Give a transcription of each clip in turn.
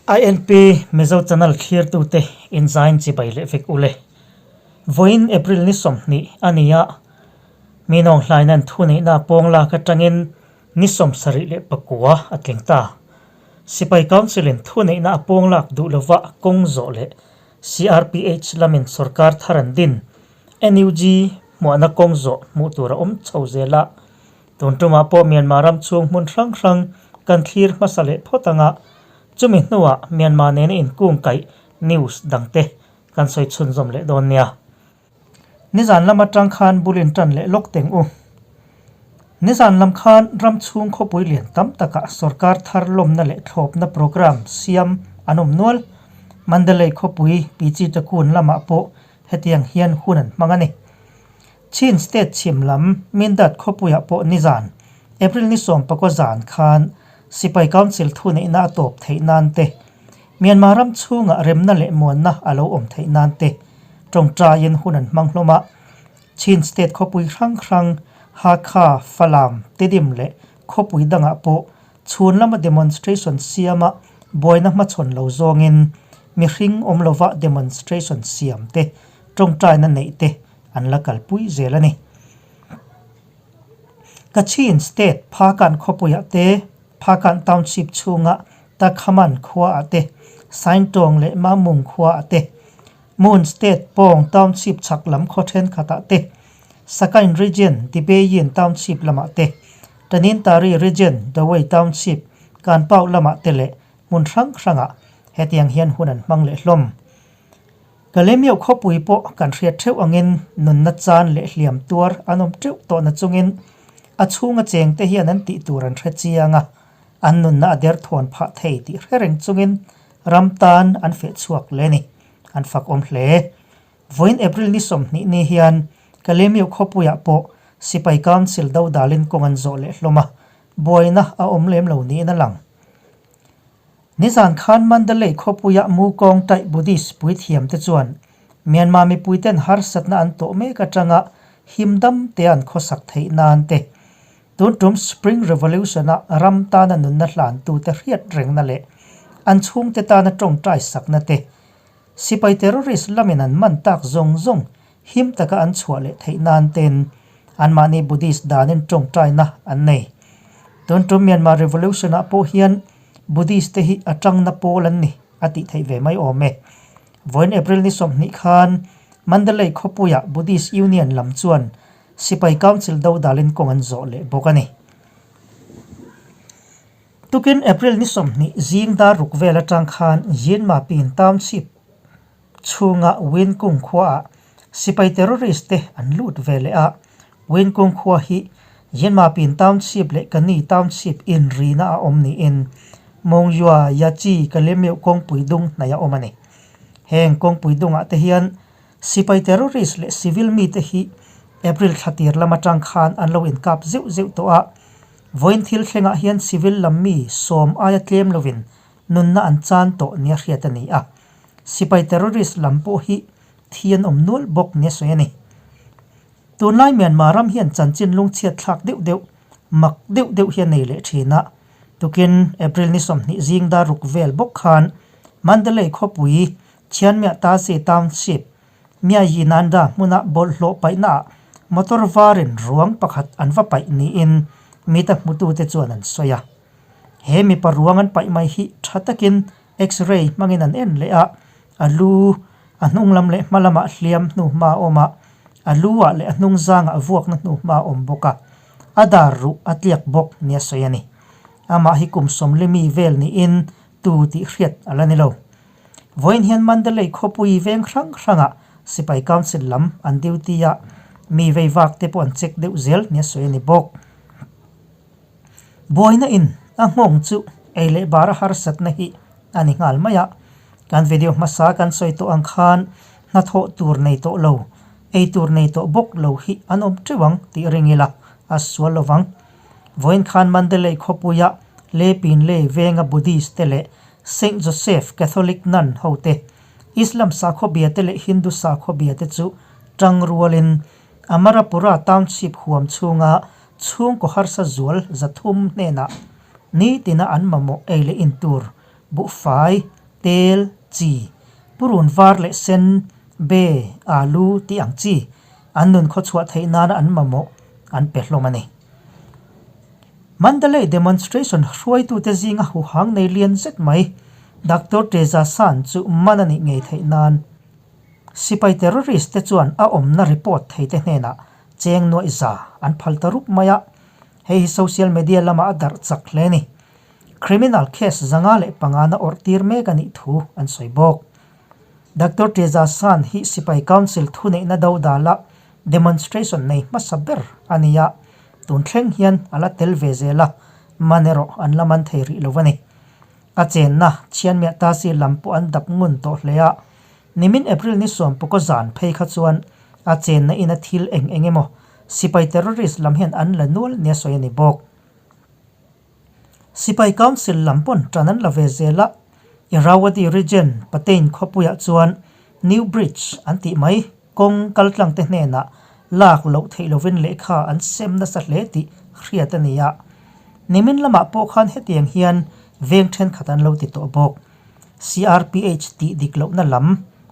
INP Mizo Channel thlirtute inzain chibai leh vek ule. Vawiin April ni 20 a ni a, mi nawnghlain an thuneihna pawng lak atangin ni 79 a tling ta. Sipai Council-in thuneihna a pawng lak duh lova kawng zawh leh CRPH lamin sorkar thar an din NUG hmuahna kawng zawh hmuh tur a awm chho zel a. Tun tumah pawh Myanmar ram chhung hmun hrang hrang kan thlir hmasa leh phawt ang a, chumi hnuah Myanmar nena inkungkaih news dangte kan sawi chhunzawm leh dawn nia. Nizan lam atang khan bul intan leh lawk teng u. Nizan lam khan ram chhung khawpui lian tam takah sorkar thar lawmna leh thlawpna programme siam an awm nual. Mandalay khawpui Pichitakun lamah pawh hetiang hian hun an hmang a ni. Chin State chhim lam Mindat khawpuiah pawh nizan, April ni 19 zan khan Sipai Council thuneihna a tawp theih nan te, Myanmar ram chhungah remna leh muanna a lo awm theih nan te tawngtaiin hun an hmang hlawm a. Chin State khawpui hrang hrang Hakha, Falam, Tedim leh khawpui dangah pawh chhun lama demonstration siama buaina hmachhawn lo zawngin mihring awm lova demonstration siam te, tawngtaina neih te an la kalpui zel a ni. Kachin State Phakan khawpuiah te, Phakan Township chhunga Takhaman khuaah te, Saintawng leh Mamung khuaah te, Mon State Pawng Township chhak lam khaw thenkhatah te, Sakain Region Dibeyin Township lamah te, Tanintari Region Dawei Township Kanpau lamah te leh hmun hrang hrangah hetiang hian hun an hmang leh hlawm. Kalemioh khawpui pawh kan hriat theuh angin nunna chan leh hliam tuar an awm teuh tawh na chungin a chhunga chengte hian an tih tur an hre chiang a, an nunna a derthawn phah thei tih hre reng chungin ram tan an feh chhuak hle a ni, an fak awm hle. Vawiin April ni 20 ni hian Kalemioh khawpuiah pawh Sipai Council dodalin kawng an zawh leh hlawm a, buaina a awm lem lo niin a lang. Nizan khan Mandalay khawpuia Mukawng Taih Buddhist puithiamte chuan Myanmar mipuiten harsatna an tawh mek atanga himdam te an khawsak theih nan te, tun tum Spring Revolution-a ram tana nunna hlantute hriat rengna leh an chhungte tana tawngtai sakna te, sipai terrorist lamin an man tak zawng zawng him taka an chhuah leh theih nan ten anmahni Buddhist danin tawngtaina an nei. Tun tum Myanmar Revolution-ah pawh hian Buddhist te hi a tangna pawl an ni a tih theih ve mai awm e. Vawiin April ni 20 khan Mandalay khawpuiah Buddhist Union lam chuan Sipai Council dodalin kawng an zawh leh bawk a ni. Tukin April ni 20 zing dar ruk vel atang khan Yinmapin Township chhunga Winkung khuaah sipai terrorist te an lut ve leh a. Winkung khua hi Yinmapin Township leh Kani Township inrina a awm niin Mongyua Yachi Kalemeu kawngpui dung hnaih a awm a ni. Heng kawngpui dungah te hian sipai terrorist leh civil mite hi April thla tir lam atang khan an lo inkap zeuh zeuh tawh a. Vawiin thil thlengah hian civil lam mi sawm aia tlem lovin nunna an chan tawh nia hriat a ni a. Sipai terrorist lam pawh hi thi an awm nual bawk nia sawi a ni. Tunlai Myanmar ram hian chanchin lungchhiat thlak deuh deuh, mak deuh deuh hi a nei leh thin a. Tukin April ni 20 zing dar ruk vel bawk khan Mandalay khawpui Chianmia Tasi Township, Myayi Nanda hmuna bawlhhlawh paihnaah motor varin ruang pakhat an va paih niin mita hmutute chuan an sawi a. He mipa ruang an paih mai hi tha takin X-ray hmangin an en leh a, a lu a hnung lam leh hma lamah hliam hnu hma a awm a, a lu ah leh a hnung zangah vuakna hnu hma a awm bawk a, a dar ruh a tliak bawk nia sawi a ni. Amah hi kum sawmli mi vel niin tu tih hriat a la ni lo. Vawiin hian Mandalay khawpui veng hrang hrangah Sipai Council lam an duty a, mi vei vak te pawh an check deuh zel nia sawi a ni bawk. Buaina in a nghawng chu ei leh bar a harsatna hi a ni nghal mai a. Kan video hmasa kan sawi tawh ang khan hnathawh tur nei tawh lo, ei tur nei tawh bawk lo hi an awm teuh ang tih ring ila a sual lo vang. Vawiin khan Mandalay khawpuia Le Pin Le venga Buddhist te leh Saint Joseph Catholic nun ho te, Islam sakhaw bia te leh Hindu sakhaw bia te chu tang rualin Amarapura Township huam chhunga chhungkaw harsa zual 300 hnenah nitina an mamawh ei leh in tur buhfai. Tel, chi, purun var leh sen, be, alu tih ang chi an nun khawchhuah theih nana an mamawh an pe hlawm a ni. Mandalay demonstration hruaitute zinga huhang nei lian zet mai Doctor Teza San chu man a nih ngei theih nan sipai terrorist te chuan a awmna report theite hnenah cheng nuaih za an phal ta rup mai a, hei hi social media lamah a darh chak hle a ni. Criminal case 505 na awrh tir mek a nih thu an sawi bawk. Doctor Teza San hi Sipai Council thuneihna do dala demonstration nei hmasa ber a ni a, tun thleng hian a la tel ve zel a, man erawh an la man thei rih lo a ni. A chenna Chhianmiah Tasi lam pawh an dap ngun tawh hle a, nimin April ni sawmpakaw zan phei kha chuan a chenna ina thil eng eng emaw sipai terrorist lam hian an la nual nia sawi a ni bawk. Sipai Council lam pawn tan an la ve zel a, Irrawaddy Region, Patein khawpuiah chuan New Bridge an tih mai kawng kaltlang te hnenah lak loh theih lovin lehkha an sem nasa hle tih hriat a ni a. Nimin lamah pawh khan hetiang hian veng thenkhat an lo ti tawh bawk. CRPH tih dik lohna lam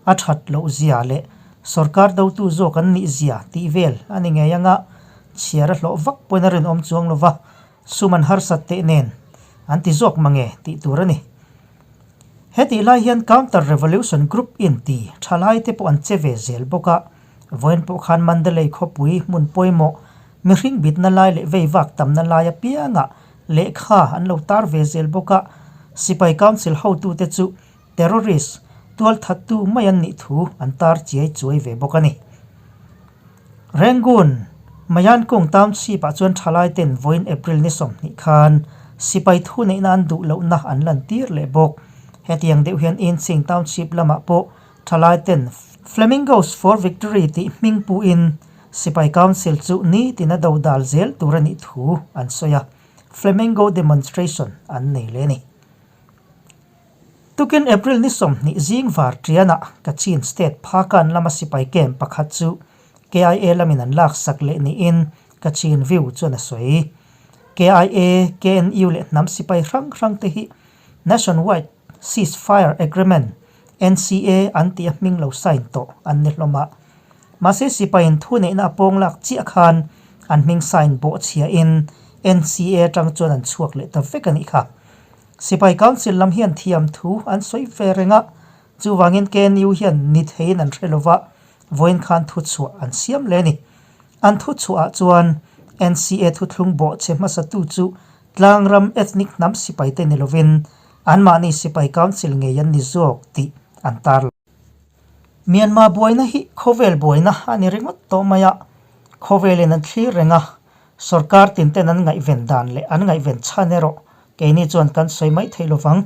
a that loh zia leh sorkar dotu zawk an nih zia tih vel a ni ngei anga chhiar a hlawh vak pawhin a rinawm chuang lova. Sum an harsat teh nen an ti zawk mange tih tur a ni. Hetih lai hian Counter Revolution Group in ti thalai te pawh an che ve zel bawk a, vawiin pawh khan Mandalay khawpui hmun pawimawh mihring bitna lai leh vei vak tamna lai apiangah lehkha an lo tar ve zel bawk a, Sipai Council hotute chu terrorist tualthattu mai an nih thu an tar chiai chuai ve bawk a ni. Rangoon, Mayankung Township ah chuan thalai ten vawiin April ni 20 khan sipai thu neihna an duh lohna an lantir leh bawk. Hetiang deuh hian Inching Township lamah pawh thalai ten Flamingos for Victory tih hming puhin sipai council chu nitin a dodal zel tur a nih thu an sawi a, Flamingo demonstration an nei leh a ni. Tukin April ni 20 zing var tianah Kachin State Phakan lama sipai camp pakhat chu KIA lamin an laksak leh niin Kachin View chuan a sawi. KIA, KNU leh hnam sipai hrang hrang te hi Nationwide Ceasefire Agreement, NCA, an tih a hming lo sign tawh an ni hlawm a. Mahse sipaiin thuneihna a pawng lak chiah khan an hming sign bawhchhiahin NCA atang chuan an chhuak leh ta vek a nih kha. Sipai Council lam hian thiam thu an sawi ve reng a, chuvangin KNU hian ni theiin an hre lova, vawiin khan thuchhuah an siam leh a ni. An thuchhuahah chuan NCA thuthlung bawhchhe hmasatu chu tlangram ethnic hnam sipaite ni lovin anmahni Sipai Council ngei an ni zawk tih an tar lo. Myanmar buaina hi khawvel buaina a ni ringawt tawh mai a, khawvelin an thlir reng a, Sorkar tin ten an ngaihven dan leh an ngaihven chhan erawh keini chuan kan sawi mai thei lovang.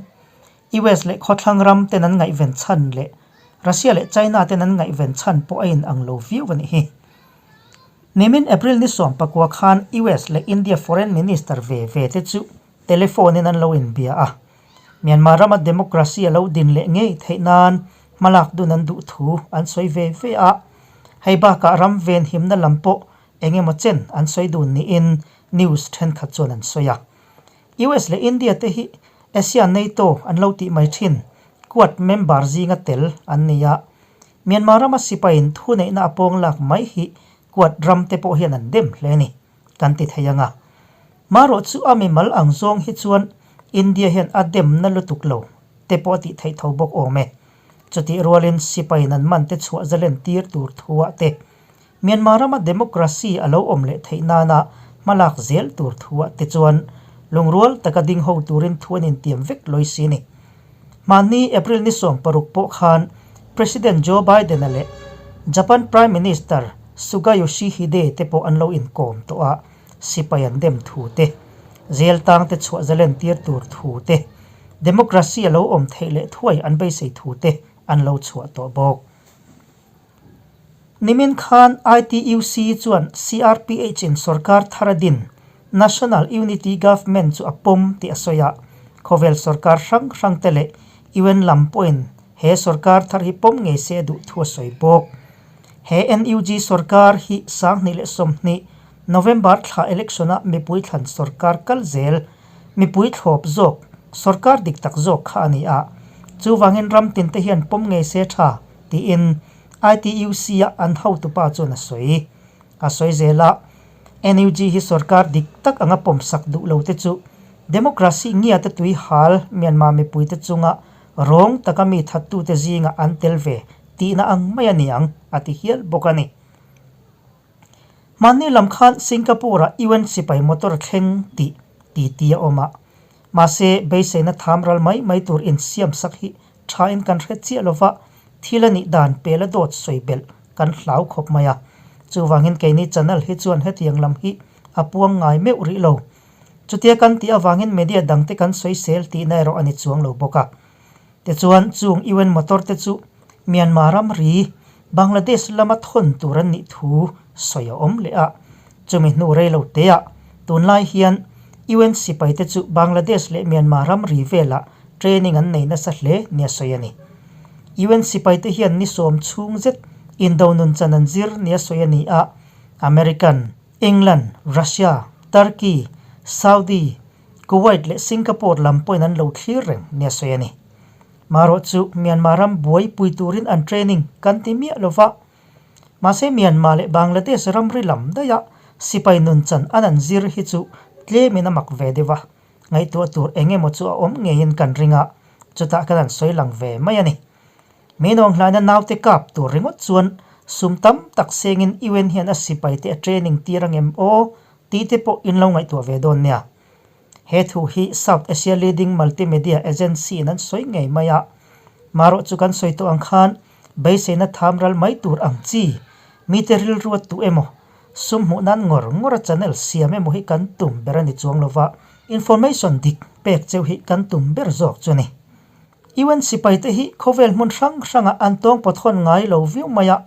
US leh khawthlang ram ten an ngaihven chhan leh Russia leh China ten an ngaihven chhan pawh a in ang lo viau a nih hi. Nimin April ni 19 khan US leh India Foreign Minister ve ve te chu telephone in an lo inbia a. Myanmar rama democracy a lo din leh ngei theih nan hmalak dun an duh thu an sawi ve ve a. Hei bakah ram venhimna lam pawh Eng emaw chen an sawi dun niin news thenkhat chuan an sawi a. US leh India te hi Asia NATO an lo tih mai thin Quad member zinga tel an ni a. Myanmar rama sipaiin thuneihna a pawng lak mai hi Quad ram te pawh hian an dem hle a ni kan ti thei ang a. Marawh chu a mimal ang zawng hi chuan India hian a demna lutuk lo te pawh a tih theih tho bawk awm e. Chutih rualin sipaiin an man te chhuah zalen tir tur thuah te Myanmar rama democracy a lo awm leh theih nana hmalak zel tur thuah te chuan lungrual taka ding ho turin thu an intiam vek lawi si ni. Hmanni April ni 16 pawh khan President Joe Biden-a leh Japan Prime Minister Suga Yoshihide te pawh an lo inkawm tawh a, sipai an dem thu te, jail tang te chhuah zalen tir tur thu te, democracy a lo awm theih leh thuai an beisei thu te an lo chhuah tawh bawk. Nimin khan ITUC chuan CRPH in sorkar thar a din National Unity Government chu a pawm tih a sawi a, khawvel sorkar hrang hrang te leh UN lam pawhin he sorkar thar hi pawm ngei se duh thu a sawi bawk. He NUG sorkar hi 2020 November thla election-a mipui thlan sorkar kal zel mipui thlawp zawk sorkar dik tak zawk kha a ni a. Chuvangin ram tinte hian pawm ngei se tha tiin ITUC-a an hotupa chuan a sawi. A sawi zel a, NUG hi sorkar dik tak anga pawmsak duh lo te chu democracy ngiate tui hal Myanmar mipuite chunga rawng taka mi thattute zingah an tel ve tihna ang mai a ni ang, a ti hial bawk a ni. Mahni lam khan Singapore-ah UN sipai motor thleng tih titi a awm a. Mahse, beiseina tham ral mai mai tur insiamsak hi thain kan hre chiah lo va, thil a nih dan pela dawt sawi belh kan hlau khawp mai a. Chuvangin keini channel hi chuan hetiang lam hi a puang ngai meuh rih lo. Chutia kan tih avangin media dangte kan sawisel tihna erawh a ni chuang lo bawk a. Tichuan, chung UN motor te chu Myanmar ram ri Bangladesh lama thawn tur an nih thu sawi a awm leh a. Chumi hnu rei lo teah tunlai hian UN sipai te chu Bangladesh leh Myanmar ram ri velah training an nei nasa hle nia sawi a ni. UN sipai te hian ni sawm chhung zet indo nun chan an zir nia sawi a ni a, American, England, Russia, Turkey, Saudi, Kuwait leh Singapore lam pawhin an lo thlir reng nia sawi a ni. Marawh chu Myanmar ram buaipui turin an training kan ti miah lo va. Mahse Myanmar leh Bangladesh ramri lam daih a sipai nunchan an an zir hi chu tlemin a mak ve deuh a, ngaihtuah tur eng emaw chu a awm ngeiin kan ring a, chutah kan han sawi lang ve mai a ni. Min awnghlaina naute kap tur ringawt chuan sum tam tak sengin UN hian a sipaite a training tir angem aw tih te pawh in lo ngaihtuah ve dawn nia. He thu hi South Asia Leading Multimedia Agency in an sawi ngei mai a. Marawh chu kan sawi tawh ang khan beiseina tham ral mai tur ang chi mite rilruat tu emaw sum hmuh nan ngawr ngawr a channel siam emaw hi kan tum ber a ni chuang lova, information dik pek cheu hi kan tum ber zawk chu a ni. UN sipaite hi khawvel hmun hrang hrangah an tawng pawthawn ngai lo viau mai a,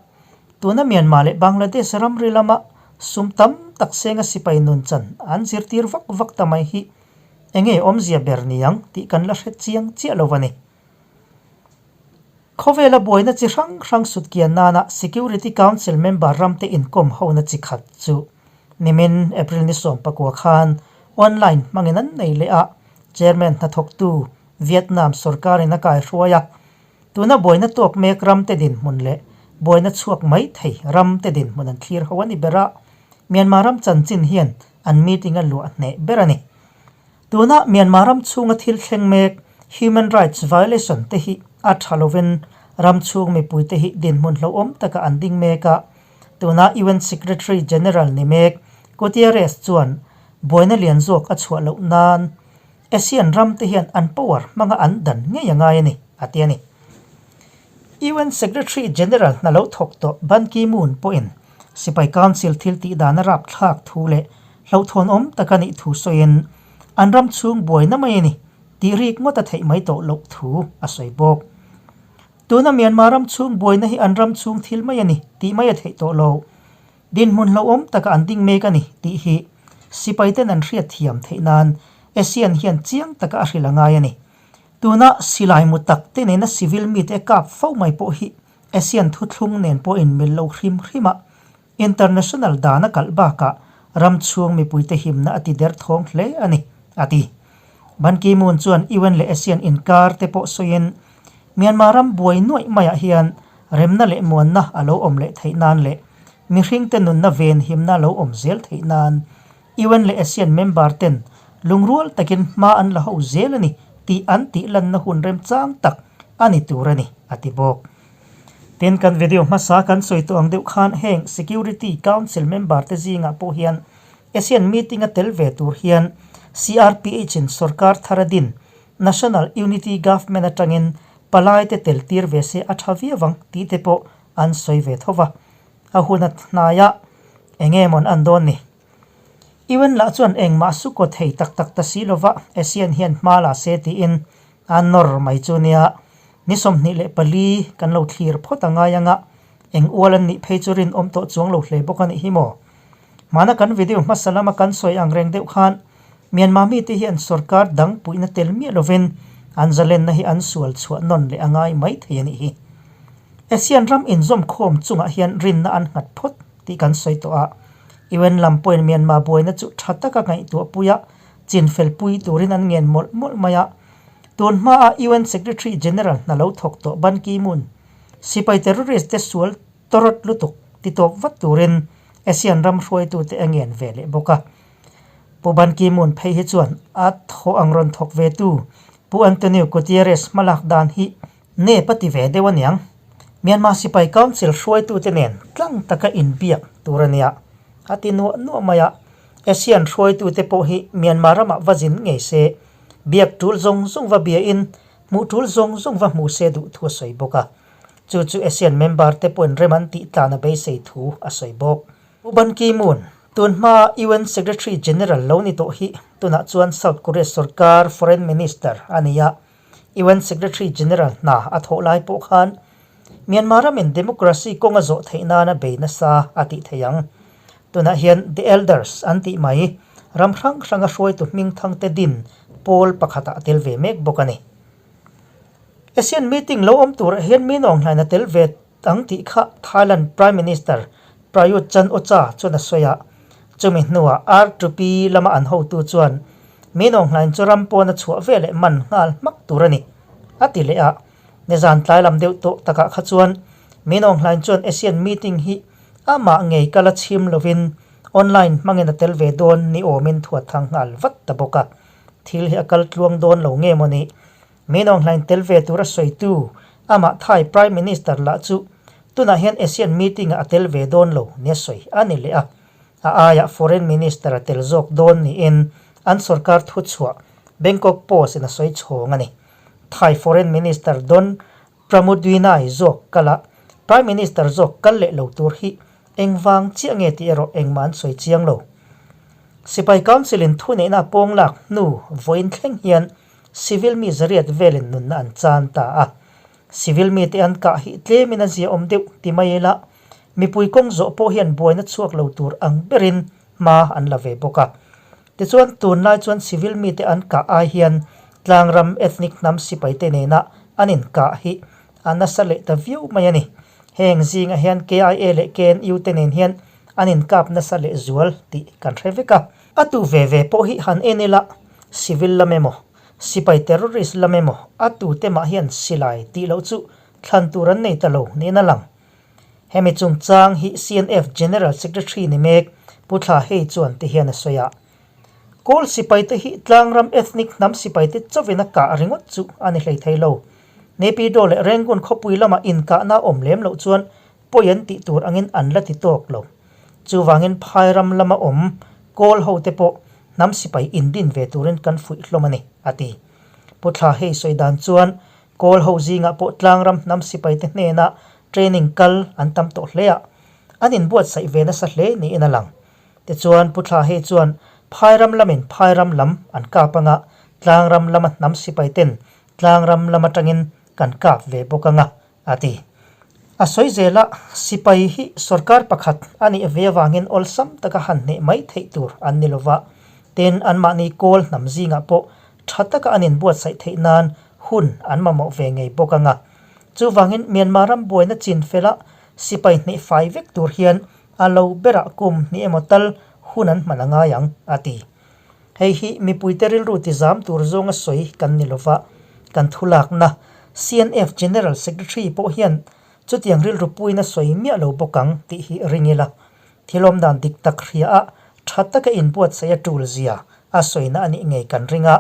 tuna Myanmar leh Bangladesh ramri lama sum tam tak senga sipai nun chan an zirtir vak vak ta mai hi eng nge awmzia ber ni ang tih kan la hre chiang chiah lo a ni. Khawvela buaina chi hrang hrang sutkian nana Security Council member ramte inkawm hona chi khat chu nimin April ni 19 khan online hmangin an nei leh a, Chairman hnathawktu Vietnam sorkarin a kaihruai a, tuna buaina tawk mek ramte dinhmun leh buaina chhuak mai thei ramte dinhmun an thlir ho a ni ber a, Myanmar ram chanchin hian an meeting a luah hneh ber a ni. Tuna Myanmar ram chhunga thil thleng mek human rights violation te hi a tha lovin ram chhung mipuite hi dinhmun hlauhawm taka an ding mek a, tuna UN Secretary General ni mek Guterres chuan buaina lian zawk a chhuah loh nan ASEAN ram te hian an power hmanga an dan ngei a ngai a ni, a ti a ni. UN Secretary General hna lo thawk tawh Ban Ki-moon pawhin Sipai Council thil tih dan a rapthlak thu leh hlauhthawnawm tak a nih thu sawiin an ram chhung buaina mai a ni tih rik ngawt a theih mai tawh loh thu a sawi bawk. Tuna Myanmar ram chhung buaina hi an ram chhung thil mai a ni tih mai a theih tawh lo. Dinhmun hlauhawm taka an ding mek a ni tih hi sipaiten an hriat thiam theih nan ASEAN hian chiang taka a hrilh a ngai a ni. Tuna silai mu tak te nena civil mite kap fo mai pawh hi ASEAN thuthlung nen pawh inmil lo hrim hrim a, international dan a kalh bakah ram chhung mipuite himna a ti der thawng hle a ni, a ti. Ban Ki-moon chuan UN leh ASEAN inkar te pawh sawiin Myanmar ram buai nuaih maiah hian remna leh muanna a lo awm leh theih nan leh mihringte nunna venhimna a lo awm zel theih nan UN leh ASEAN member ten lungrual takin hma an la ho zel a ni tih an tih lanna hun remchang tak a ni tur a ni, a ti bawk. Tin, kan video hmasa kan sawi tawh ang deuh khan heng Security Council member te zingah pawh hian ASEAN meeting a tel ve tur hian CRPH in sorkar thar a din National Unity Government atangin palaite tel tir ve se a tha viau ang tih te pawh an sawi ve tho va. A hun a hnaiah eng nge mawn an dawn ni? UN lah chuan engmah su kaw thei tak tak ta si lova ASEAN hian hma la se tiin a nawr mai chu nia. Ni 24 kan lo thlir phawt a ngai anga eng ual an nih phei chu rinawm tawh chuang lo hle bawk a nih hi maw? Hmana kan video hmasa lama kan sawi ang reng deuh khan Myanmar mite hian sorkar dang puihna tel miah lovin an zalenna hi an sual chhuah nawn leh a ngai mai thei a nih hi. ASEAN ram inzawmkhawm chungah hian rinna an nghat phawt tih kan sawi tawh a, UN lam pawhin Myanmar buaina chu tha taka ngaihtuah puia chinfel pui turin an ngen mawlh mawlh mai a. Tun hmaa UN Secretary General hna lo thawk tawh Ban Ki-moon, sipai terrorist te sual tawrawt lutuk ti tawp vat turin ASEAN ram hruaitute a ngen ve leh bawk a. Pu Ban Ki-moon phei hi chuan a thaw ang rawn thawk ve tu Pu Antonio Guterres hmalak dan hi nep a ti ve deuh aniang. Myanmar sipai council hruaitute nen tlang taka inbiak tur a nia a ti nuah nuah mai a. ASEAN hruaitute pawh hi Myanmar ramah va zin ngei se, biak tul zawng zawng va biain hmuh tul zawng zawng va hmu se duh thu a sawi bawk a. Chu chu ASEAN member te pawhin rem an tih tlan a beisei thu a sawi bawk. Pu Ban Ki-moon, tun hmaa UN Secretary General lo ni tawh hi tunah chuan South Korea sorkar Foreign Minister a ni a. UN Secretary General hna a thawh lai pawh khan Myanmar ramin democracy kawng a zawh theih nana bei nasa a tih thei ang. Tunah hian The Elders an tih mai, ram hrang hranga hruaitu hmingthangte din pawl pakhatah a tel ve mek bawk a ni. ASEAN meeting lo awm turah hian mi nawnghlain a tel ve ang tih kha Thailand Prime Minister Prayut Chan-o-cha chuan a sawi a. Chumi hnuah R2P lama an hotu chuan mi nawnghlain chu ram pawn a chhuah ve leh man nghal hmak tur a ni, a ti leh a. Nizan tlai lam deuh tawh takah kha chuan mi nawnghlain chuan ASEAN meeting hi amah ngei kal a chhim lovin online hmangin a tel ve dawn ni awmin thuat thang nghal vat ta bawk a. Thil hi a kal tluang dawn lo nge maw ni? Min Aung Hlaing tel ve tura sawitu amah Thai Prime Minister lah chu tunah hian ASEAN meeting-ah a tel ve dawn lo nia sawi a ni leh a. A aiah Foreign Minister a tel zawk dawn niin an sorkar thuchhuah Bangkok Post-in a sawi chhawng a ni. Thai Foreign Minister Don Pramudwinai zawk kala Prime Minister zawk kal leh lo tur hi engvang chiah nge tih erawh engmah an sawi chiang lo. Sipai Council-in thuneihna pawng lak hnu vawiin thleng hian Civil mi zariat velin nunna an chan ta a. Civil mite an kah hi tlemin a ziaawm deuh ti mai ila, mipui kawng zawh pawh hian buaina chhuak lo tur ang berin hma an la ve bawk a. Tichuan, tunlai chuan civil mite an kah ai hian tlangram ethnic hnam sipaite nena an inkah hi a nasa leh ta viau mai a ni. Heng zingah hian KIA leh KNU te nen hian an inkap nasa leh zual tih kan hre vek a. A tu ve ve pawh hi han en ila, civil lam emaw, sipai terrorist lam emaw a tute mah hian silai tih loh chu thlan tur an nei ta lo niin a lang. Hemi chungchang hi CNF General Secretary ni mek Pu Thla Hei chuan ti hian a sawi a. Kawl sipaite hi tlangram ethnic hnam sipaite chauhin a kah ringawt chu a ni hlei thei lo. Naypyidaw leh Rangoon khawpui lama inkahna a awm lem loh chuan pawi an tih tur angin an la ti tawk lo. Chuvangin phai ram lama awm kawl hote pawh hnam sipai indin ve turin kan fuih hlawm a ni, a ti. Pu Thla hei sawi dan chuan kawl ho zingah pawh tlangram hnam sipaite hnena training kal an tam tawh hle a, an inbuatsaih ve nasa hle niin a lang. Tichuan Pu Thla hei chuan phai ram lamin phai ram lam an kap anga tlangram lama hnam sipaiten tlangram lam atangin kan kap ve bawk anga, a ti. A sawi zel a, sipai hi sorkar pakhat a nih ve avangin awlsam taka han hneh mai theih tur an ni lova, tin anmahni kawl hnam zingah pawh tha taka an inbuatsaih theih nan hun an mamawh ve ngei bawk anga. Chuvangin Myanmar ram buaina chin fela sipai hneh fai vek tur hian a lo berah kum hnih emaw tal hun an hman a ngai ang, a ti. Hei hi mipuite rilru tizam tur zawnga sawi kan ni lova, kan thulakna CNF General Secretary pawh hian chutiang rilru puina sawi miah lo bawk ang tih hi ring ila. Thil awmdan dik tak hria a, tha taka inbuatsaih a tul zia a sawina a nih ngei kan ring a.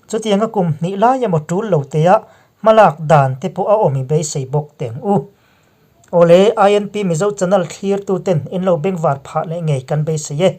Chutianga kum hnih lai emaw tul lo tea hmalak dan te pawh a awm i beisei bawk teng u. Awle, INP Mizo channel thlirtu ten in lo bengvar phah leh ngei kan beisei e.